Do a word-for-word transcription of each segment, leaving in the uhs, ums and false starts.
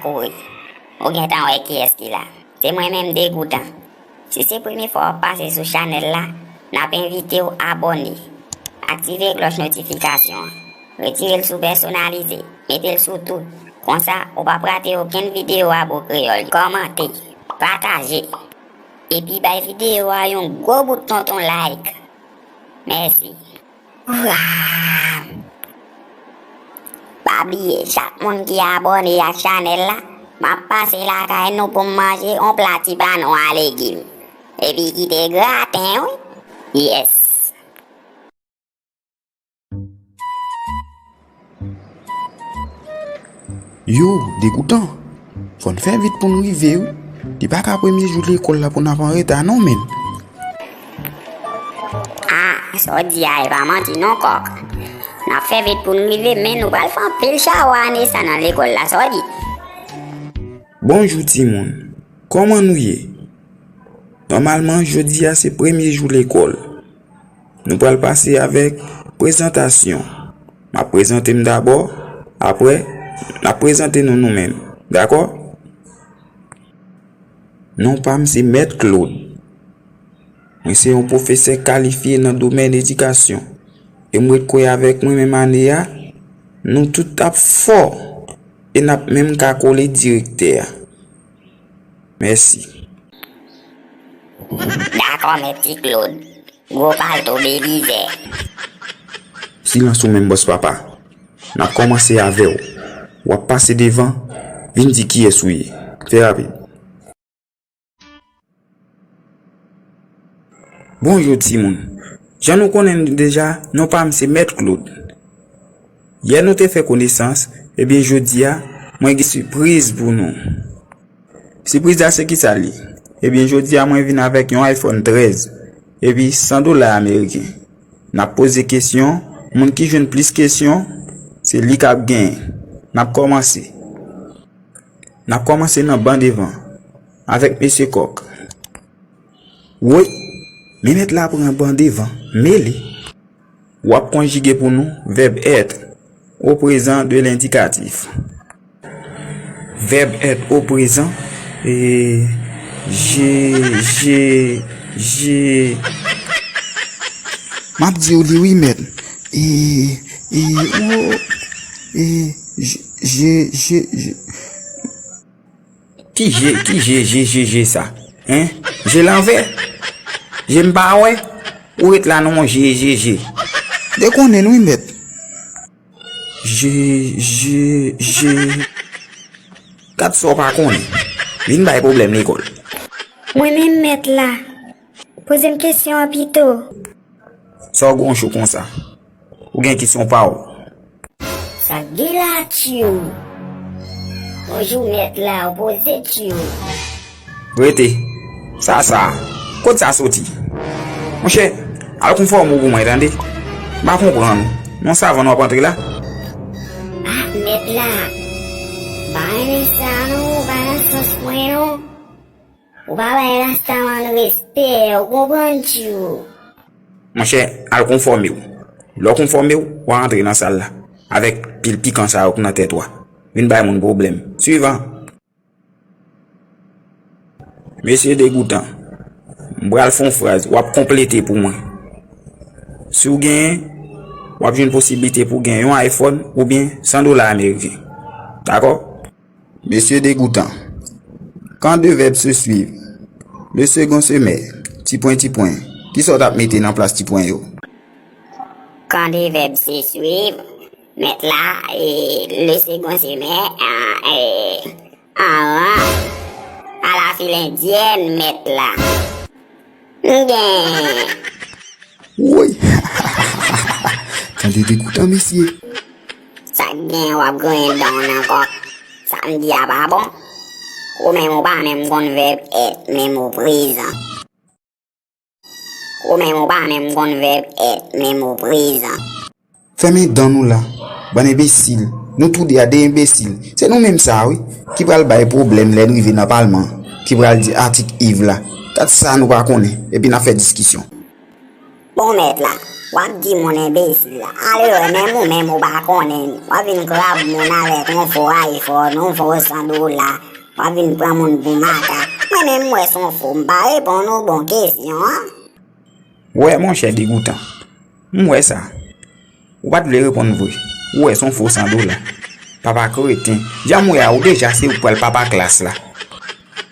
Kouri. Ou gentan wè kiyès ki la. Se mwen menm Degoutan. Si se premye fwa w ap pase sou chanèl la, n ap envite w abòne. Aktive klòch notifikasyon an. Retire l sou pèsonalize. Mete l sou tout. Konsa, ou p ap rate okenn videyo Abo Kreyòl. Kòmante, pataje, epi bay videyo a yon gwo bout tonton like. Mèsi. Wa! Pa bliye, chak moun ki abòne ak chanèl la, m ap pase lakay nou pou m manje yon pla ti panon a legim. Epi kite graten, wi. Yes! Yo, Degoutan, fò n fè vit pou n rive, wi. Li pa ka premye jou lekòl la pou n ap an reta, non, menn. Ah, sa w di a, e pa manti, non, kòk. N ap fè vit pou n rive, men nou pral fè anpil chawa ane sa nan lekòl la, sa w di. Bonjou, timoun. Kòman nou ye? Nòmalman, jodi a se premye jou lekòl. Nou pral pase avèk prezantasyon. M ap prezante m dabò, apre, n ap prezante nou nou menm. Dakò? Non pa m se Mèt Claude. Mwen se yon pwofesè kalifye nan domèn edikasyon. E m ret kwè avèk mwen menm ane a, nou tout ap fò. E n ap menm ka kole direktè a. Mèsi. Dakò, Mèt Ti Claude. Gwo palto Belizè. Silans ou menm, bòs papa. N ap kòmanse avè w. W ap pase devan, vin di kiyès ou ye. Fè rapid. Bonjou, timoun. Jan nou konnen m deja, non pa m se Mèt Claude. Yè nou te fè konesans, ebyen, jodi a, mwen gen sipriz pou nou. Sipriz la se kisa l ye? Ebyen, jodi a, mwen vin avèk yon iPhone trèz, epi san dola ameriken. N ap poze kesyon, moun ki jwenn plis kesyon, se li k ap genyen. N ap kòmanse. N ap kòmanse nan ban devan, avèk mesye Kòk. Woy, men mèt la pran ban devan, mele. W ap konjige pou nou vèb être au présent de l'indicatif. Vèb être au présent, e, je, je, je. M ap di w li wi, mèt. E, e, o, e, je, je, je, je. Ki je, ki je, je, je, je sa? Hein? Je lanvè? Je m pa wè? Ou ret la non, je, je, je. Dekonnen wi, mèt. Je, je, je. Gad sa w pa konnen. Vin bay pwoblèm lekòl. Mwen menm mèt la. Poze m kesyon an pito. Sa w gonchon konsa? Ou gen kesyon pa w? Sa k gen la, tchiyou? Bonjou, mèt la, ou poze, tchiyou. Rete. Sa, sa. Kot sa soti? Monchè, al konfòme w pou mwen, tande. M pa konprann ou. Non savann w ap antre la? Ah, mèt la. M pa renmen sa, non. Pa nan sans mwen, non. Ou pa bay rastaman respè, ou konprann, tchiyou. Monchè, al konfòme w. Lè w konfòme w, w a antre nan sal la. Avèk pil pikan sa yo k nan tèt ou a. Vin bay moun pwoblèm. Swivan. Mesye Degoutan, m pral fè yon fraz, w ap konplete pou mwen. Si w genyen, w ap jwenn posiblite pou w gen yon iPhone oubyen san dola ameriken. Dakò? Mesye Degoutan, quand deux verbes se suivent, le second se met, ti pwen, ti pwen, kisa w t ap mete nan plas ti pwen yo? Quand deux verbes se suivent, mèt la, e, le second se met, a, e, anran, a la fil endyèn, mèt la. M gen. Woy! Tande Degoutan, mesye. Sa k gen, w ap griyen dan w nan kòk. Sa m di a pa bon. Ou menm ou pa menm konn vèb être, menm o prezan. Ou menm ou pa menm konn vèb être, menm o prezan. Fèmen dan nou la, bann enbesil. Nou toude a de enbesil. Se nou menm sa a, wi, ki pral bay pwoblèm lè n rive nan palman, ki pral di atik Iv la. Gad sa nou pa konnen, epi n ap fè diskisyon. Bon, mèt la, W ap di moun enbesil. Ale wè, menm ou menm ou pa konnen. W ap vin krab moun avèk yon fo iPhone, yon fo san dola. W ap vin pran moun pou makak. Mwen menm m wè se yon fo, m pa reponn ou bon kesyon an. Wè, monchè degoutan. M wè sa. Ou pa t vle reponn vre. Ou wè se yon fo san dola. Papa kreten. Jan m wè a, ou deja se ou k pral papa klas la.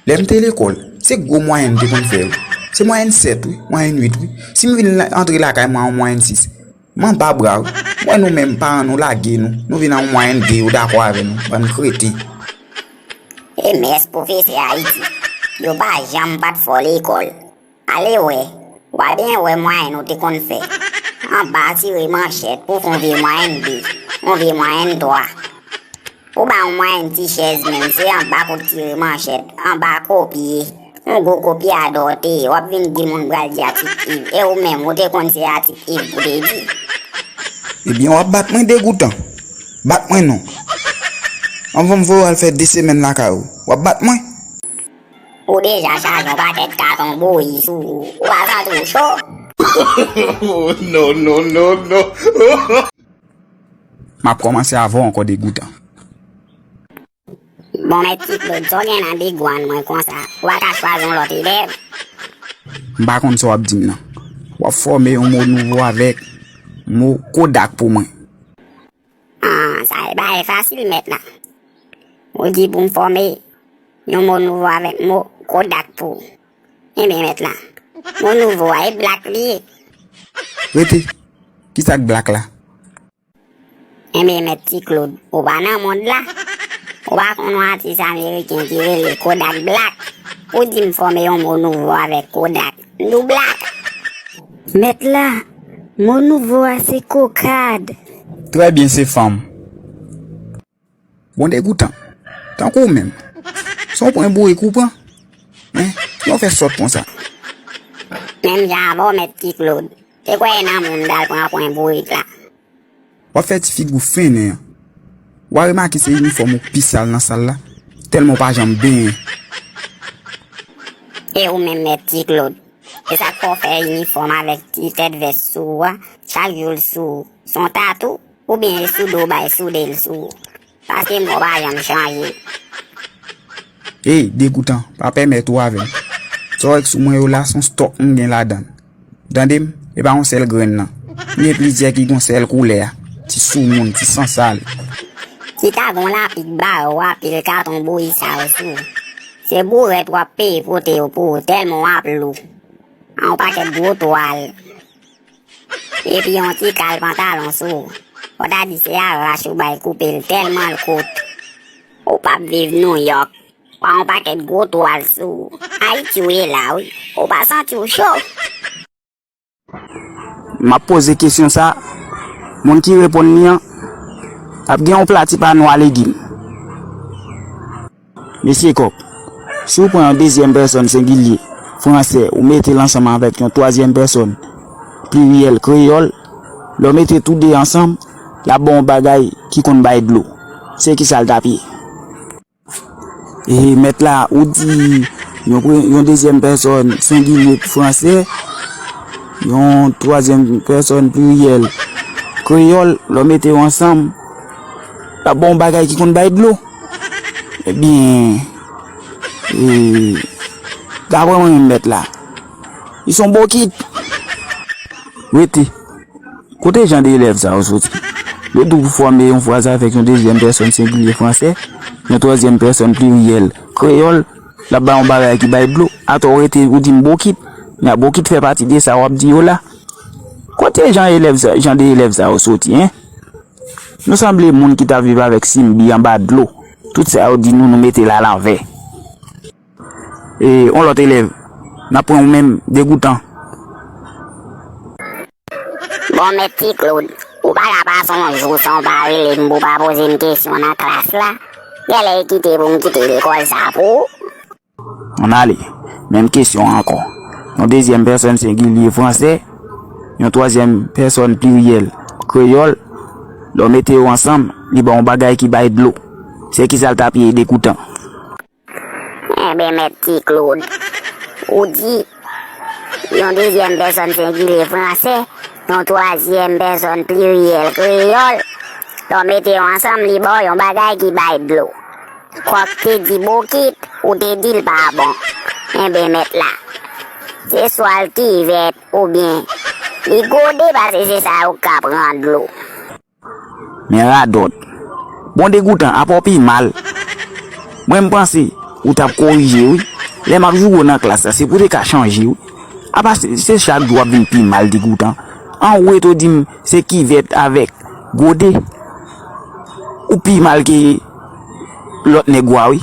Lè m te lekòl, se gwo mwayèn m te konn fè wi. Se mwayèn sèt wi, mwayèn uit wi. Si m vin la- antre lakay mwen a yon mwayèn sis, m anba bra wi. M wè nou menm paran nou lage nou, nou vin a yon mwayèn de, yo dakò avè nou, bann kreten. E mès pwofesè Ayiti, yo pa janm pa t fò lekòl. Ale wè, w a byen wè mwayèn ou te konn fè. Anba tire manchèt pou fè yon vye mwayèn de, yon vye mwayèn twa. Ou ba yon mwayèn ti chèz menm, se anba kout tire manchèt, anba kopye. Yon gwo kopye adòte, w ap vin di moun pral di atik Iv. E ou menm, ou te konn se atik Iv pou te di. Ebyen w ap bat mwen degoutan. Bat mwen non. Anvan m voye w al fè de semèn lakay ou, w ap bat mwen. Ou deja chaje yon pakèt katon bouyi sou ou. Ou pa santi w cho? No, no, no, no. M ap kòmanse avè w ankò degoutan. Bon, mèt Ti Klod, sa w gen nan degwann mwen konsa? Ou pa ka chwazi yon lòt elèv? M pa konn sa w ap di m nan. W ap fòme yon mo nouvo avèk mo Kodak pou mwen. Ah, sa e bagay fasil, mèt la. Ou di pou m fòme yon mo nouvo avèk mo Kodak pou ou. Enben, mèt la, mo nouvo a e blak li ye. Rete. Kisa k blak la? Enben, mèt Ti Klod, ou pa nan mond la? Ou pa konn yon atis ameriken ki rele Kodak Black? Ou di m fòme yon mo nouvo avèk Kodak. M di w blak. Mèt la, mo nouvo a se kokad. Trè byen, se fanm. Bon degoutan. Tankou w menm. Se yon pwen bourik ou pran? Hein? Kijan w fè sòt konsa? Menm jan avè w, mèt Ti Klod. Te kwè e nan mou m t al pran pwen bourik la. W ap fè ti figi w fennen an. W a remake se inifòm ou k pi sal nan sal la? Tèlman w pa janm benyen. E ou menm, mèt Ti Klod? E sa k fè w fè inifòm avèk ti tèt vès sou ou a, chak jou l sou ou? Se yon tatou? Oubyen e soude w bay soude l sou ou? Paske mwen w pa janm chanje. Ey, degoutan, pa pèmèt ou avè m. Sa w wè k sou mwen yo la, se yon stòk m gen ladan l. Tande m, e pa yon sèl grenn nan. M gen plizyè ki gon sèl koulè a. Ti soumoun, ti sansal. Chita gon lapid bare w a pil katon bouyi sa yo sou ou. Se bourèt w ap peye pote yo pou ou tèlman w ap lou. A yon pakèt gwo twal. Epi yon ti kal pantalon sou ou. Fò ta di se arach ou bay koupe l tèlman l kout. Ou p ap viv Nouyòk. Pa yon pakèt gwo twal sou ou. Ayiti w ye la wi. Ou pa santi w cho? M ap poze kesyon sa, moun ki reponn li an ap gen yon pla ti pano a legim. Mesye Kòk, si w pran yon dezyèm pèsòn sengilye fransè, ou mete l ansanm avèk yon twazyèm pèsòn pliriyèl kreyòl, lè w mete tou de ansanm, l ap ba w yon bagay ki konn bay dlo. Se kisa l t ap ye? E mèt la, ou di yon, pre- yon dezyèm pèsòn sengilye fransè, yon twazyèm pèsòn pliriyèl kreyòl, lè w mete yo ansanm, l ap ba w yon bagay ki konn bay dlo. Ebyen, e, daprè mwen menm mèt la, li se yon bokit. Rete. Kote jan de elèv sa yo soti? Yo di w pou fòme yon fraz avèk yon dezyèm pèsòn sengilye fransè, yon twazyèm pèsòn pliriyèl kreyòl, l ap bay yon bagay ki bay dlo, atò w rete ou di m bokit, men bokit fè pati de sa w ap di yo la. Kote jan elèv sa, jan de elèv sa yo soti, en? Nou sanble moun ki t ap viv avèk simbi anba dlo. Tout sa yo di nou, nou mete l alanvè. E, yon lòt elèv, n ap pran ou menm, degoutan. Bon, mèt Ti Klod, ou pa ka pase yon jou san w pa rele m pou w pa poze m kesyon nan klas la. Genlè e kite pou m kite lekòl sa pou ou. Ann ale, menm kesyon an ankò. Yon dezyèm pèsòn sengilye fransè, yon twazyèm pèsòn pliriyèl kreyòl, lè w mete yo ansanm, li ba w yon bagay ki bay dlo. Se kisa l t ap ye, degoutan? Enben, mèt Ti Klod, ou di yon dezyèm pèsòn sengilye fransè, Yon twazyèm pèsòn pliryèl kreyòl, lè w mete yo ansanm, li ba w yon bagay ki bay dlo. Kòk te di bokit, ou te di l pa bon. Enben, mèt la, se swa l kivèt oubyen li gode, paske se sa yo k ka pran dlo. Men radòt. Bon, Degoutan, apa w pi mal? Mwen, m panse ou t ap korije, wi. Lè m ap joure w nan klas la, se pou w te ka chanje, wi. Apa se, se chak jou w ap vin pi mal, Degoutan? An ou rete w di m se kivèt avèk gode. Ou pi mal ke lòt nèg ou a, wi.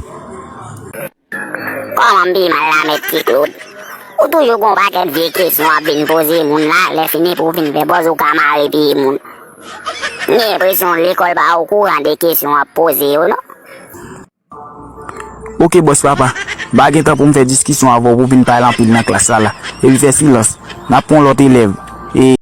Kòman m pi mal la, Mèt Ti Claude? Ou toujou gon pakèt vye kesyon w ap vin poze moun la, lè fini pou w vin fè pòz ou ka mare pye moun. M gen enpresyon lekòl pa okouran de kesyon w ap poze yo, non. Oke, bòs papa. M pa gen tan pou m fè diskisyon avè w pou w vin pale anpil nan klas la la. Epi fè silans. N ap pran yon lòt elèv. E